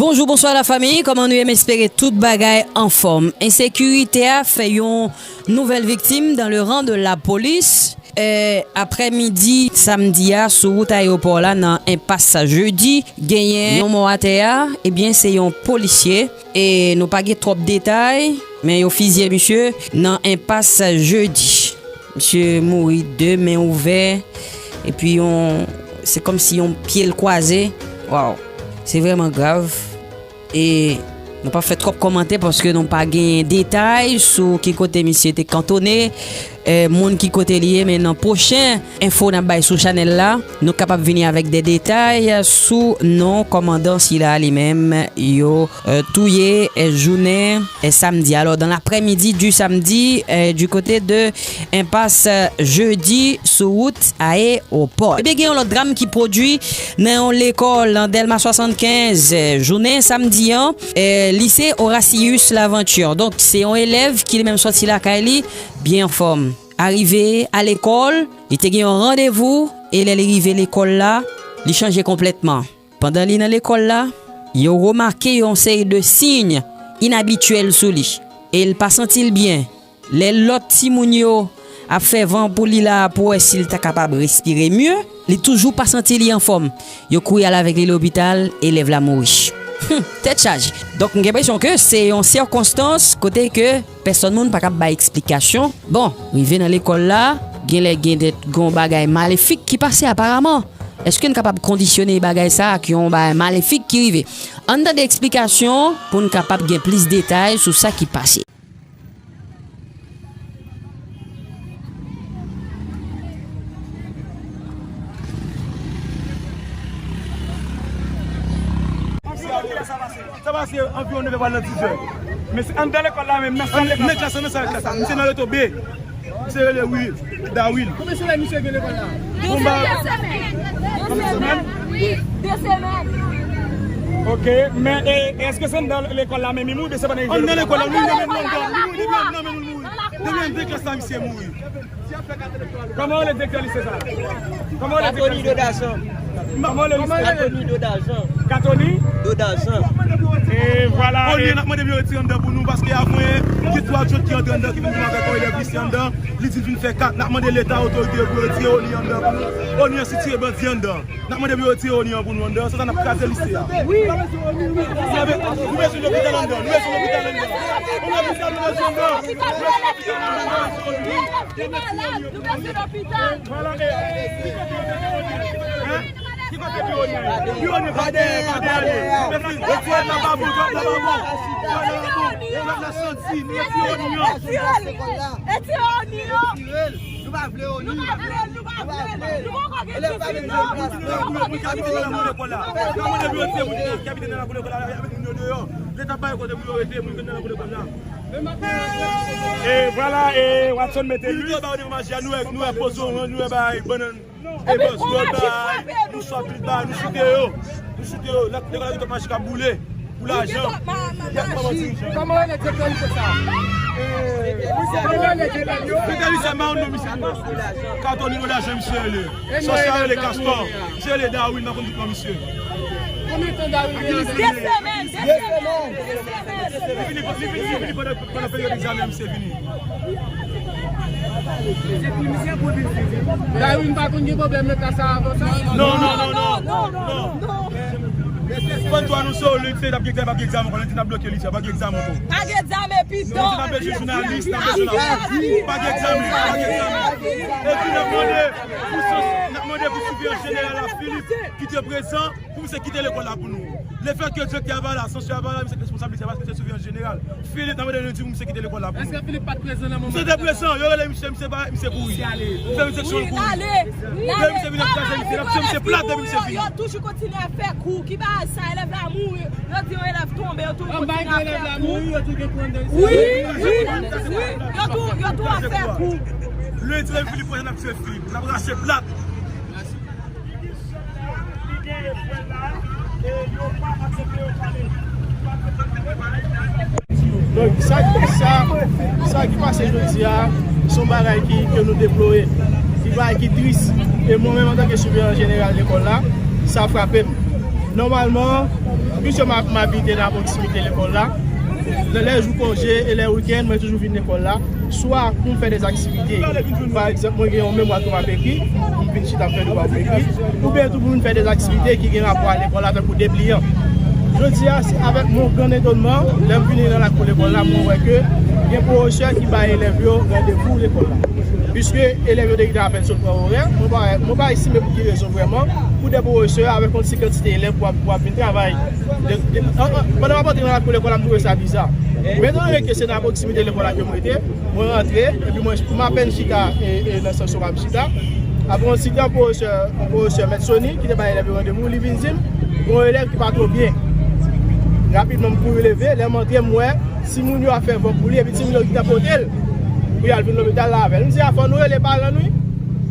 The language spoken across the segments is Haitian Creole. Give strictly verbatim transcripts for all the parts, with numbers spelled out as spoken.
Bonjou, bonswa la fanmi, kòman nou ye? M espere tout bagay anfòm. Ensekirite a fè yon nouvèl viktim dans le rang de la police. Eh, aprèmidi samdi a, sou wout ayewopò la, nan enpas Jedi, genyen yon mò atè a, ebyen, se yon polisye. E nou pa gen twòp detay, men yo fizye misye nan enpas Jedi. Misye mouri de men ouvè, epi yon, se kòmsi yon pye l kwaze. Waw, se vrèman grav. E nou p ap fè twòp kòmantè paske nou pa gen detay sou ki kote misye te kantone, eh, moun ki kote li ye, men nan pwochen enfo n ap bay sou chanèl la, nou kapab vini avèk de detay sou non kòmandan sila li menm yo, eh, touye, eh, jounen, eh, samdi. Alors, dans l'après-midi du samedi, eh, du côté de Enpas, eh, Jedi sou wout ayewopò. Ebyen, gen yon lòt dram ki pwodui nan yon lekòl nan Dèlma swasannkenz, eh, jounen samdi an, eh, lise Horatius Laventure. Donk, se yon elèv ki li menm sòti lakay li byen anfòm. Arive a lekòl, li te gen yon randevou, e lè li rive lekòl la, li chanje konplètman. Pandan li nan lekòl la, yo remake yon seri de siy inabityèl sou li, e l pa santi l byen. Lè lòt timoun yo ap fè van pou li la pou wè si l ta kapab respire mye, li toujou pa santi li anfòm. Yo kouri al avèk li lopital, elèv la mouri. Hum, tèt chaje. Donk, m gen enpresyon ke se yon sikonstans kote ke pèsòn moun pa kab bay eksplikasyon. Bon, rive nan lekòl la, genlè gen de, gen yon bagay malefik ki pase aparaman. Èske n kapab kondisyone bagay sa ak yon bagay malefik ki rive? Ann tande eksplikasyon pou n kapab gen plis detay sou sa ki pase. Sa pase anviwon nèf è pral nan diz è. Men se anndan lekòl la menm, nan sal lekòl la. Nan klas la, nan sal klas la. Misye nan reto B. Misye rele, wi, Dawil. Konbyen semèn misye gen lekòl la? Bon, ba, de semèn. De semèn? Wi, de semèn. Ok, men, e, èske se anndan lekòl la menm li mouri, oubyen se pandan li jwe lekòl la? Anndan lekòl la, li mouri, li mouri, li mouri, anndan menm li mouri. Depi anndan klas la, misye mouri. Kòman w rele direktè lise sa? Kòman w rele direktè lise? Katoni Dodajan. Kòman w rele lise? Katoni Dodajan. Katoni? Dodajan. E vwala. Oni, n ap mande pou yo retire anndan pou nou, paske avwen, gen twa jèn ki antre anndan, ki vin goumen avèk yon elèv lise anndan. Li di l vin fè kat. N ap mande Leta, otorite yo pou yo retire Oni anndan pou nou. Oni an sitire bandi anndan. N ap mande pou yo retire Oni an pou nou anndan, san sa n ap kraze lise a. Wi. Nou bezwen, nou bezwen lopital anndan, nou bezwen lopital anndan. Nou bezwen lopital anndan. Li malad, nou bezwen lopital. Vwala, e, ki kote pi Oni an ye? Pi Oni an pa dèyè, pa dèyè ale. Mèsi. Lòt la pa bon, lòt la pa bon. Lòt la santi, nou retire Oni an. Retire l. Retire Oni an. Nou pa vle Oni. Nou pa vle l, nou pa vle l. Nou poko gen disip non. Moun ki abite nan lakou lekòl la. N ap mande pou yo retire moun ki abite nan lakou lekòl la, avèk moun yo deyò. Leta bay kote pou yo rete, moun ki nan lakou lekòl la. E vwala, e Watson mete li. Nou wè, nou wè pozo, nou wè bay bannann. E bòs, nou bay, nou sòt li bay, nou choute yo. Nou choute yo. Lè, lè, lè, majik ap boule. Pou lajan. Y ap kòmanse. Kòman rele direktè lise sa? Kòman rele direktè lise? Direktè lise a, m pa konn non misye. Katonino lajan misye rele. Sòsyè a rele Kastò. Misye rele Dawin, m pa konn tout non misye. Konbyen tan Dawin gen? De semèn, de semèn, de semèn. Li vini, li vini, li vini pandan, pandan peryòd egzamen misye vini. Dawin pa konn gen pwoblèm nan ka sa avan sa? Non, non, non, non. Non, non, non, non. Fò n tou anonse w, lè l te ap gen egzamen, p ap gen egzamen ankò, lè l te ap bloke li, p ap gen egzamen ankò. Pa gen egzamen, pito. Non, se n ap bezwen jounalis, n ap bezwen jounalis. Pa gen egzamen, pa gen egzamen. Epi n ap mande pou sòs, n ap mande pou siveyans jeneral la, Filip, ki te prezan, pou misye kite lekòl la pou nou. Lefètke direktè a pa la, sansè a pa la, misye k responsab li, se paske se siveyans jeneral. Filip, n ap mande nou di pou misye kite lekòl la pou nou. Èske Filip pa t prezan nan moman? Misye te prezan, yo rele misye, misye pa, misye kouri. Misye ale. Misye, misye kouri. Wi, ale. Depi misye vin ap kraze misye, misye, misye plat depi misye vini. Yo toujou kontinye ap fè kou, ki bagay sa, elèv la mouri, yo di yon elèv tonbe, yo toujou kontinye ap fè kou. Wi, wi, wi, yo tou, yo tou ap fè kou. Lè di Filip prezan, n ap tiye Filip, n ap rache plat. Donk, sa, sa, sa ki pase jodi a, se yon bagay ki, ke nou deplore. Se yon bagay ki tris. E mwen menm, antanke siveyan jeneral lekòl la, sa frape m. Nòmalman, Piske m ap, m abite nan pwoksimite lekòl la, nan lè jou konje e lè wikenn, mwen toujou vin lekòl la, swa pou m fè dèzaktivite. Pa egzanp, mwen gen yon memwa ke m ap ekri, m vin chita m fè devwa m ekri, oubyen tou pou m fè dèzaktivite ki gen rapò a lekòl la, tankou depliyan. Jodi a, se avèk mon gran etonman, lè m vini nan lakou lekòl la, mwen wè ke gen pwofesè ki bay elèv yo randevou lekòl la. Piske elèv yo te gentan apèn sot pran orè, mwen pa, mwen pa estime pou ki rezon vrèman, pou de pwofesè avèk yon ti kantite elèv pou ap, pou ap vin travay. De, de, an, an, pandan m ap antre nan lakou lekòl la, m twouve sa biza. Men etan done ke se nan pwoksimite lekòl la ke m rete, mwen rantre, epi mwen, m apèn chita e, e nan sans yo m ap chita. Apre yon ti tan, pwofesè, pwofesè Mèt Sony, ki te bay elèv yo randevou, li vin di m, gen yon elèv ki pa twò byen. Rapidman, m kouri leve, lè m antre, m wè, timoun yo ap fè van pou li, epi timoun yo gentan pote l pou y al vin lopital la avè l. M di, a, fò nou rele paran n, wi.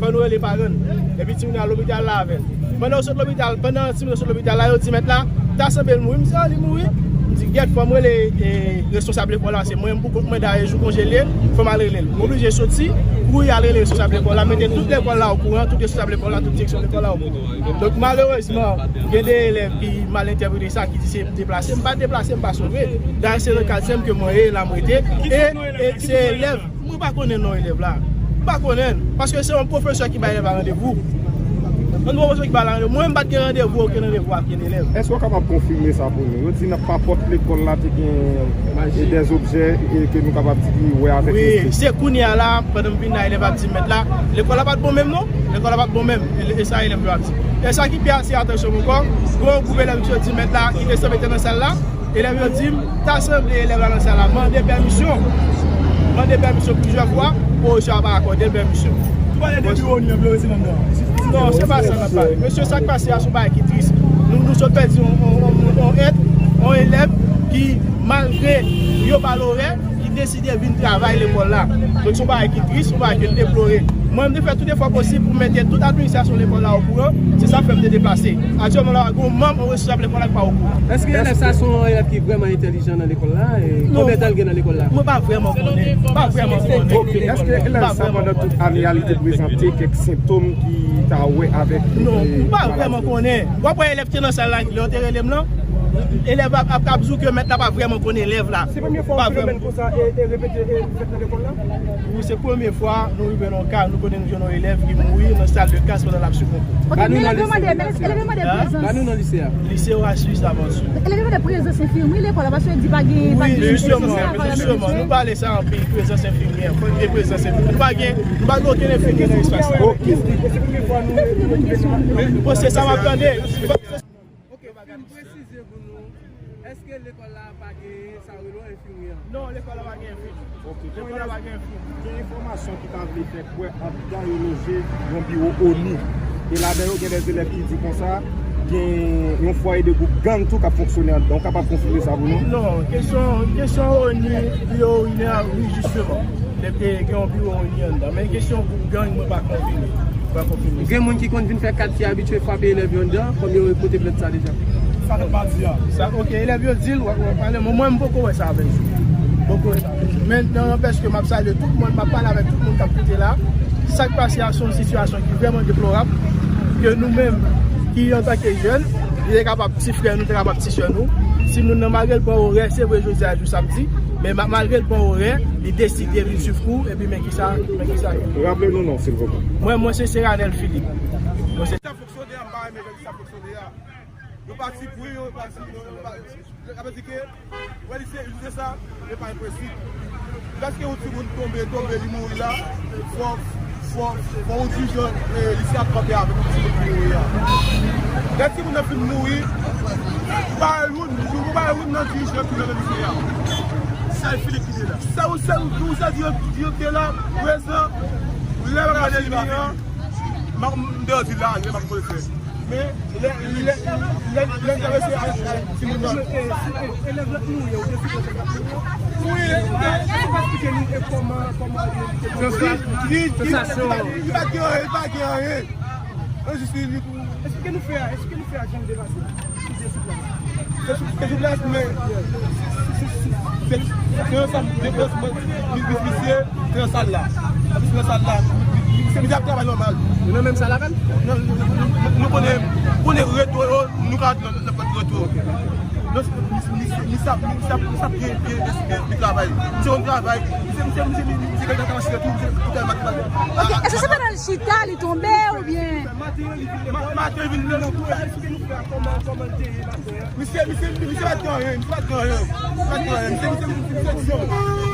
Fò nou rele paran n. Epi timoun yo al lopital la avè l. Pandan yo sot lopital, pandan timoun yo sot lopital la, yo di mèt la, ta sanble l mouri. M di, a, li mouri? M di, gèt, fò m rele, e, responsab lekòl la, se mwen menm pou kont mwen, dayè jou konje l ye, fò m al rele l. M oblije soti, kouri al rele responsab lekòl la, mete tout lekòl la okouran, tout responsab lekòl la, tout direksyon lekòl la okouran. Donk, malerezman, gen de elèv ki mal entèprete sa, ki di se deplase. M pa deplase, m pa sove. Dayè, se nan kat sèm ke mwen ye, la m rete. E, e se elèv, mwen pa konnen non elèv la. M pa konnen l. Paske se yon pwofesè ki bay elèv la randevou. Yon pwofesè ki bay la randevou. Mwen, m pa t gen randevou, okenn randevou ak okenn elèv. Èske w kapab konfime sa pou nou? Yo di nan papòt lekòl la te gen, e, dèzobjè, e ke nou kapab di ki wè avèk... Wi, se kounye a la, pandan m vin la, elèv ap di mèt la, lekòl la pa t bon menm non. Lekòl la pa t bon menm. E, e sa elèv yo ap di. E sa ki pi atire atansyon m ankò, gen yon gwoup elèv ki sot di mèt la, ki te sanble te nan sal la. Elèv yo di m, ta sanble elèv la nan sal la, mande pèmisyon. Mande pèmisyon plizyè fwa, pwofesè a pa akòde l pèmisyon. Ou pale de biwo ni an vle rete anndan. Non, se pa sa n ap pale. Mesye, sa k pase a se yon bagay ki tris. Nou, nou sot pèdi yon, yon, yon, yon èt, yon elèv ki, malgre yo ba l orè, ki deside vin travay lekòl la. Donk, se yon bagay ki tris, se yon bagay ke n deplore. Mwen, m te fè tout efò posib pou m mete tout administrasyon lekòl la okouran. Se sa k fè m te deplase. Aktyèlman la, gen yon manm, yon responsab lekòl la ki pa okouran. Èske elèv sa se yon elèv ki vrèman entèlijan nan lekòl la? E konbyen tan l gen nan lekòl la? Mwen pa vrèman konnen. M pa vrèman konnen. Ok, èske elèv sa, pandan tout ane a, li te prezante kèk sentòm ki ta wè avèk... Non, m pa vrèman konnen. W ap wè elèv ki te nan sal la, lè yo te rele m lan, elèv ap, ap, ap di w ke mèt la pa vrèman konnen elèv la. Se premye fwa yon fenomèn konsa e, e repete e fèt nan lekòl la? Wi, se premye fwa nou rive nan yon ka, nou konnen nou jwenn yon elèv ki mouri nan sal de klas pandan l ap swiv yon kou. Ok, men elèv yo mande, men elèv yo mande prezans. Ba nou non lise a. Lise Oasis Lavansu. Elèv yo mande prezans enfimyè lekòl la, paske yo di pa gen, pa gen... Wi, jisteman, jisteman, nou pale sa anpil, prezans enfimyè. Fò gen prezans enfimyè. Nou pa gen, nou pa gen okenn enfimyè nan espas la. Ok. Bon, se sa m ap tande. Ok, fin presize pou nou, èske lekòl la pa gen sa yo rele enfimyè? Non, lekòl la pa gen enfimyè. Ok. Lekòl la pa gen enfimyè. Gen enfòmasyon ki ta vle fè kwè anndan yo loje yon biwo ONI. E ladan yo gen de elèv ki di konsa, gen yon fwaye de gwoup gang tou k ap fonksyone anndan. Ou kapab konfime sa pou nou? Non, kesyon, kesyon ONI, biwo ONI a, wi, jisteman. Depi gen yon biwo ONI anndan. Men kesyon gwoup gang, mwen pa konfime. Mwen pa konfime. Gen moun ki konn vin fè kat ki abitye frape elèv yo anndan, kòm yo pote plent sa deja? Sa fèt madi a. Sa, ok, elèv yo di l, w ap, w ap pale. Mwen, mwen, m poko wè sa avèk jou. M poko wè sa avèk jou. Men, nan, nanpèch ke m ap salye tout moun, m ap pale avèk tout moun k ap koute la. Sa k pase a, se yon sitiyasyon ki vrèman deplorab, ke nou menm, ki antanke jèn, li te kapab ti frè nou, te kapab ti sè nou. Timoun nan, malgre l pran orè, se vre, jodi a, jou samdi, men ma-, malgre l pran orè, li deside vin swiv kou, epi men kisa, men kisa. Raple nou non, silvouplè. Mwen, mwen se Seranel Philippe. Mwen se... Sa fonksyone a, m pa renmen jan sa fonksyone a. Yo pa ti bri, yo pa ti, yo pa, sa vle di ke, wè, li se, li se sa, men pa enpresib. Lèske yon timoun tonbe, tonbe, li mouri la, fò, fò, fò yon dirijan, eh, lise a kanpe avèk yon timoun ki mouri a. Lè timoun nan fin mouri, ou pa wè youn, ou pa wè youn nan dirijan ki nan lise a. Sèl Filip ki te la. Sa ou, sèl ou, ou sèl direktè la, prezan, lè bagay la fini an, m, m, m deyò di la, lè m ap poze fè. Men, lè, lè, lè, lè n travèse ak, ak timoun nan. Elèv la ki mouri, ou te sou kote la ki mouri? Wi, e, e, e, pa eksplike nou, e, kòman, kòman li, li, li, li, li pa gen anyen, li pa gen anyen. Nan jis li, li, eksplike nou fè a, eksplike nou fè a, jan l devase. Se sou, se sou plas, men se, se, se, se, se ansanm de plas, mwen, li, li, li, se, se nan sal la. Apre se nan sal la, se li ap travay nòmal. Nou nan menm sal avè l? Non, nou, nou, nou, nou konnen, konnen reto yo, nou ka nan, nan, nan pòt reto. Misye, misye, misye, misye, misye ap gen, gen, gen, gen, gen travay. Misye konn travay. Misye, misye, misye, misye, misye gen travay, misye tou, misye tou travay, misye travay. Ok, èske se pandan l chita, li tonbe oubyen? Ma-, maten, li vin nan kou. Misye, misye, misye pa t gen anyen, misye pa t gen anyen. Misye pa t gen anyen, misye, misye, misye, misye, misye.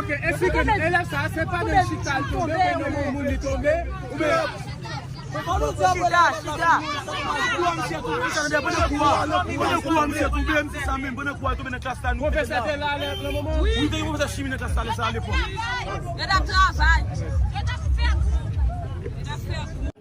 Ok, eksplike nou. Elèv sa, se pandan l chita, l tonbe, oubyen nan moun, moun li tonbe, oubyen Chita, chita. Kou a misye tonbe, sa vle di, pandan kou a, pandan kou a misye tonbe, misye sa menm, pandan kou a tonbe nan klas la, nou te la. Pwofesè te la lè, nan moman? Wi, te gen pwofesè chimi nan klas la, lè sa a, lepòk. Yo t ap travay. Yo t ap fè kou. Yo t ap fè kou.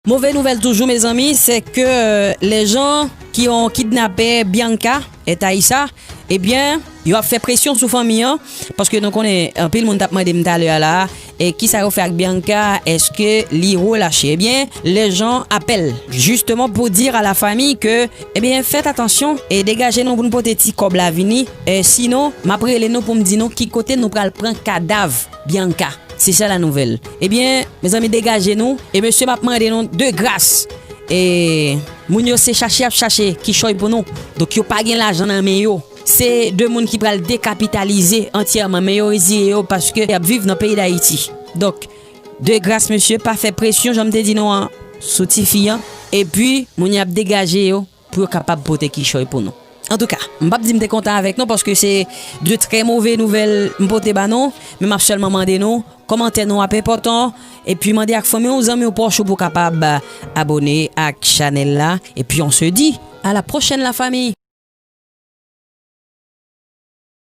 Move nouvèl toujou, mezanmi, c'est que, euh, les gens qui ont kidnappé Bianca et Thaïsa, ebyen, yo ap fè presyon sou fanmi an, paske nou konnen anpil moun t ap mande m talè a la, e kisa yo fè ak Bianca, èske li relache? Ebyen, les gens appellent justement pour dire à la famille que, ebyen, faites attention e degaje nou pou n pote ti kòb la vini, e sinon, m ap rele nou pou m di nou ki kote nou pral pran kadav Bianca. Se sa la nouvèl. Ebyen, mezanmi, degaje nou. E mesye, m ap mande nou de gras. E moun yo se chache y ap chache kichòy pou nou. Donk, yo pa gen lajan nan men yo. Se de moun ki pral dekapitalize antyèman, men yo reziye yo paske y ap viv nan peyi Dayiti. Donk, de gras, mesye, pa fè presyon, jan m te di nou an, sou tifi an. Epi, moun y ap degaje yo pou yo kapab pote kichòy pou nou. Antouka, m p ap di m te kontan avèk nou, paske se de trè move nouvèl m pote ba nou, men m ap sèlman mande nou, kòmantè nou ap enpòtan, epi mande ak fanmi w, zanmi w, pwòch ou pou kapab abone ak chanèl la, epi on se di à la prochaine, la famille.